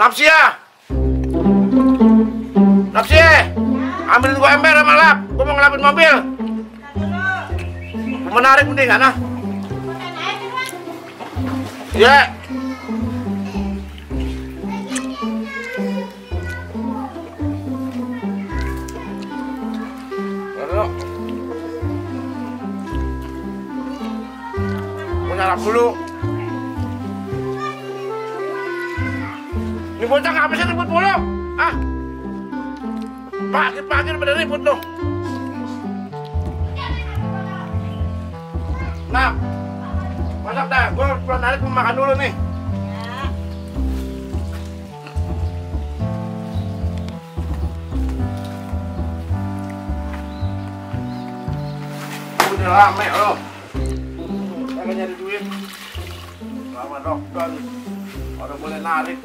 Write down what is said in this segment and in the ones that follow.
Napsia, Napsia, ambilin gua ember sama lap. Gua mau ngelapin mobil. Gua menarik mendingan ah. Iya. Lalu, gua nyarap dulu. Ini bocah ngapa sih ribut mulu? Ah? Pagi-pagi udah ribut loh. Nah, masak dah. Gue pulang narik mau makan dulu nih. Udah rame loh. Kagak nyari duit. Lama dokter. Orang boleh narik.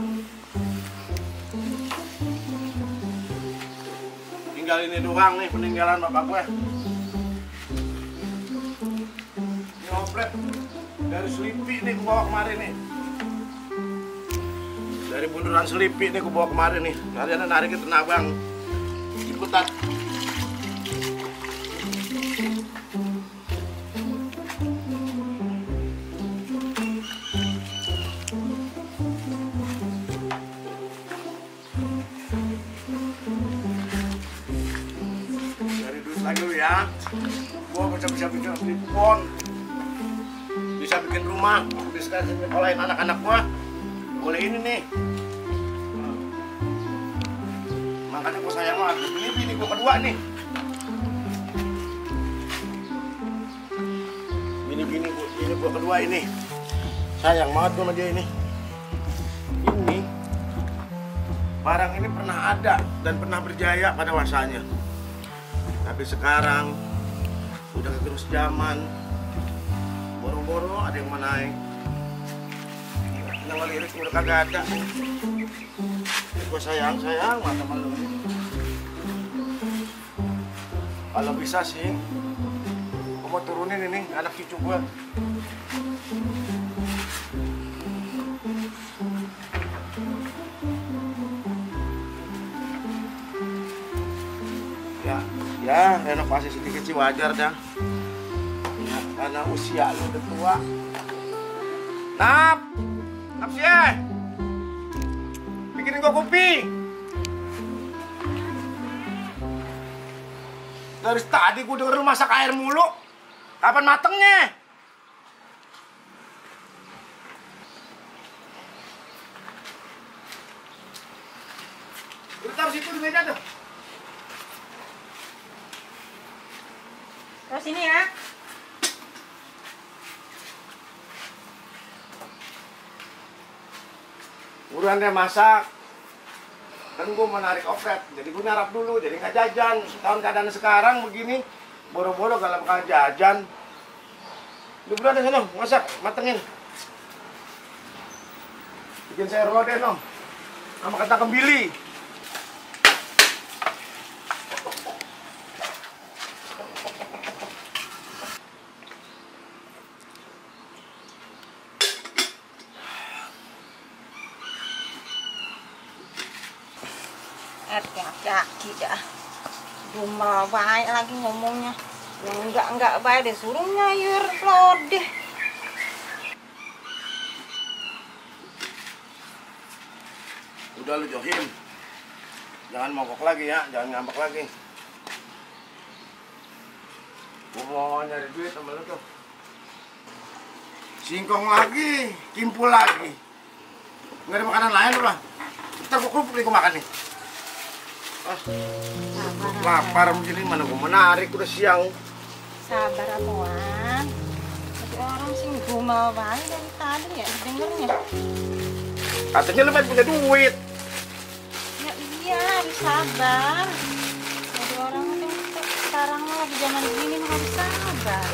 Tinggal ini doang nih peninggalan bapak gue. Ini oplet dari Selipi nih gue bawa kemarin nih. Dari bundaran Selipi nih gue bawa kemarin nih. Kalian narik ke Tanah Abang. Ikutan. Lagi lu ya, gua bisa bikin telepon, bisa bikin rumah, bisa nyekolahin anak-anak gua. Boleh ini nih. Makanya gua sayang banget. Ini bini gua kedua nih. Bini gua kedua ini. Sayang banget gua sama dia ini. Ini barang ini pernah ada dan pernah berjaya pada masanya. Tapi sekarang udah terus zaman, boro-boro ada yang mau naik. Nama lirik udah kagak ada. Gue sayang mata sama lu. Kalau bisa sih, gue mau turunin ini anak cucu gue. Ya, renovasi sedikit sih wajar dah. Ya, karena usia lu udah tua. Nap sih. Bikinin gua kopi. Dari tadi gua denger lu masak air mulu. Kapan matengnya? Lu taruh situ di meja tuh. Terus ini ya. Buruan deh masak. Kan gue mau narik oplet, jadi gue nyarap dulu, jadi nggak jajan. Tahun keadaan sekarang begini, boro-boro gak bakal jajan. Lu buruan deh sana, masak, matengin. Bikin sayur lodeh dong, sama kentang kembili. Hati-hati dah. Dumel baik lagi ngomongnya. Enggak baik deh, suruh nyayur lodeh. Udah lu Johim. Jangan mogok lagi ya, jangan ngambek lagi. Gua mau nyari duit sama lu tuh. Singkong lagi, kimpul lagi. Nggak ada makanan lain lu lah. Ntar gua kerupuk nih gua makan nih. Lapar begini mana gue menarik udah siang. Sabar atuan. Tapi orang sih ngomel banget dari tadi ya dengernya. Katanya lu punya duit. Ya iya harus sabar. Jadi orang itu sekarang lagi zaman begini harus sabar.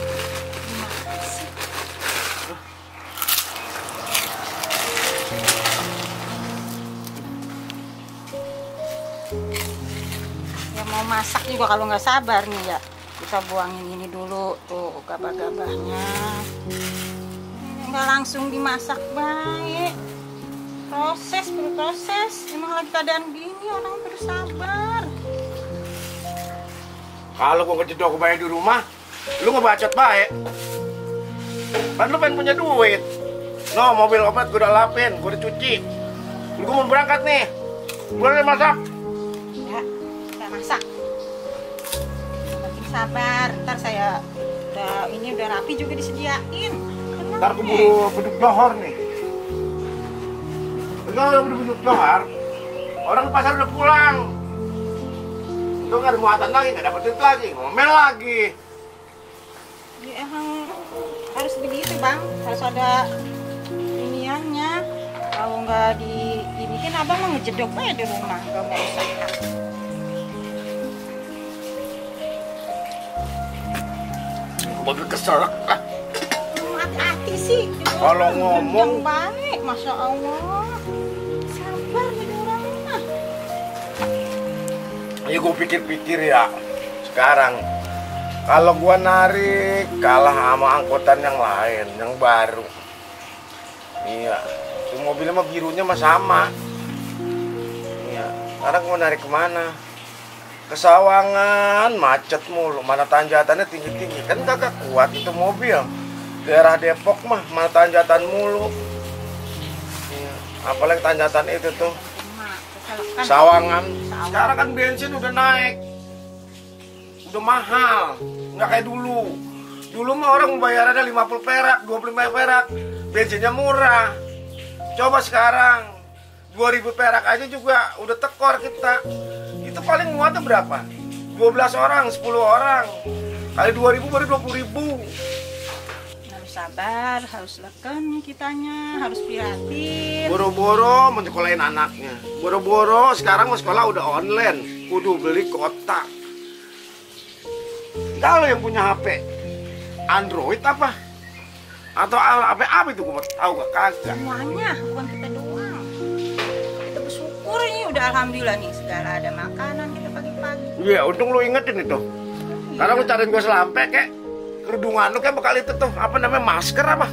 Gimana sih? Ya mau masak juga kalau nggak sabar nih ya kita buangin ini dulu tuh gabah-gabahnya, nggak langsung dimasak baik. Perlu proses. Emang lagi keadaan gini orang perlu sabar. Kalau gua ngejedok bayar di rumah, lu ngebacot baik. Kan lu pengen punya duit. No, mobil obat gua udah lapin, gua udah cuci. Gua mau berangkat nih. Gua udah masak. Ya, udah masak. Makin sabar, ntar saya udah rapi juga disediain. Tenang, Ntar keburu beduk johor nih. Kalau udah beduk johor, orang ke pasar udah pulang. Itu nggak ada muatan lagi, nggak dapet duit lagi, ngomel lagi. Ya emang harus begitu bang, harus ada iniannya. Kalau nggak ini kan abang mau ngejedok aja di rumah, nggak mau usaha. Bagus keselak lah. Hati-hati sih. Kalau ngomong baik, masya Allah. Sabar jadi orang mah. Ya gue pikir-pikir ya. Sekarang kalau gua narik kalah sama angkutan yang lain, yang baru. Iya. Itu mobilnya mah birunya mah sama. Iya. Sekarang gua narik kemana? Ke Sawangan, macet mulu. Mana tanjatannya tinggi-tinggi. Kan kagak kuat itu mobil. Daerah Depok mah mana tanjatan mulu. Iya. Apalagi tanjatan itu tuh. Sawangan. Sekarang kan bensin udah naik. Udah mahal. Nggak kayak dulu. Dulu mah orang bayarannya 50 perak, 25 perak. Bensinnya murah. Coba sekarang 2000 perak aja juga udah tekor kita. Itu paling muatnya berapa? 12 orang, 10 orang. Kali 2000 baru 20.000. Harus sabar, harus leken kitanya, harus prihatin. Boro-boro menyekolahin anaknya. Boro-boro sekarang mau sekolah udah online. Kudu beli kotak. Kalau yang punya HP Android apa? Atau HP apa itu gue tahu gak? Kagak. Semuanya, bukan kita doang. Kita bersyukur ini udah alhamdulillah nih segala ada makanan kita pagi-pagi. Iya, untung lu ingetin itu. Karena lu cariin gue selampe kayak kerudungan lu kayak bakal itu tuh apa namanya masker apa?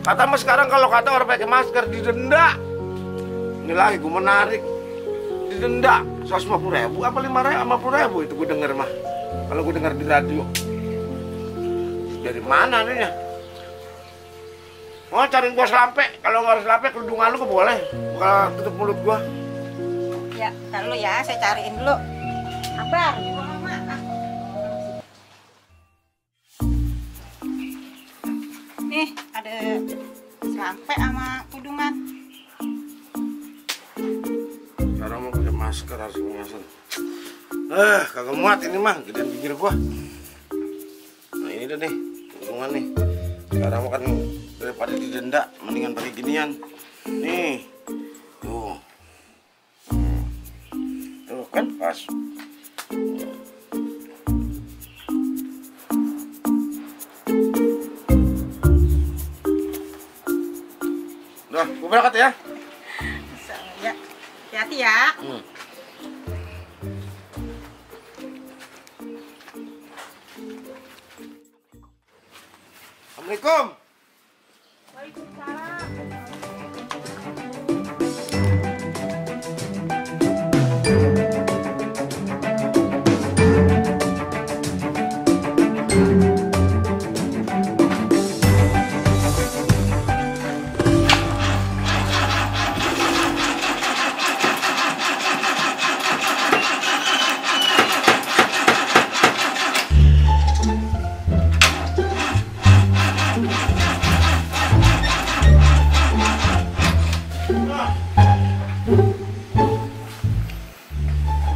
Kata mas sekarang kalau kata orang pakai masker didenda. Ini lagi gue menarik didenda 150.000 apa 50.000 itu gue denger mah. Kalau gue dengar di radio. Dari mana nih ya? Mau cariin gua selampe, kalau nggak ada selampe kerudungan lu kok boleh. Bukan tutup mulut gua. Ya, ntar dulu ya, saya cariin dulu. Sabar, di bawah mama. Nih, ada selampe sama kudungan. Sekarang mau pakai masker harus ngasih. Kagak muat ini mah, gedean pinggir gua. Nah ini deh nih, kerudungan nih. Sekarang mau kan daripada didenda, mendingan pakai ginian. Nih, tuh, tuh kan pas. Udah, gue berangkat ya. Ya, hati-hati ya. Assalamualaikum. Waalaikumsalam.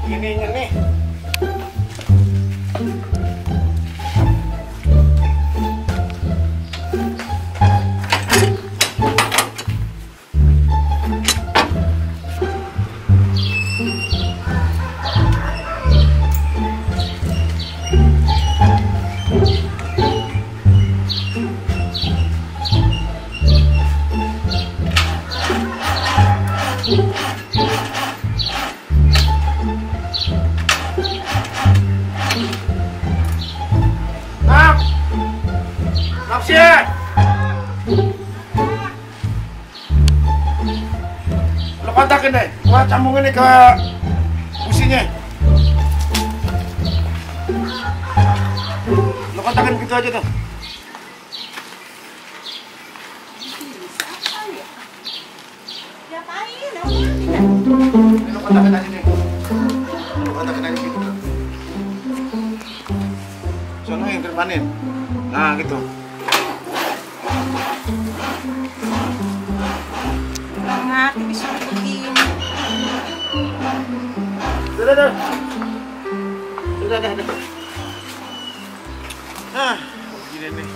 Ininya nih. Nafsi. kotakin deh. Gua sambungin nih ke businya. Lo kotakin gitu aja tuh. Diapain? Ini lo kotakin aja nih. Lo kotakin aja gitu. Sono yang terpanin. Nah gitu. Ngerti bisa begini. Sudah. Nah, gini nih.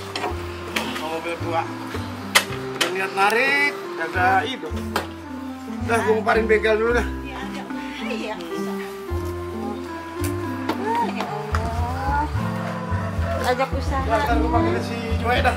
Mau mobil tua. Udah niat narik, kagak hidup. Dah, gue ngumparin bengkel dulu dah. Ya ada. Iya. Ya Allah. Ajak usaha. Ntar gue panggilin si Joy dah.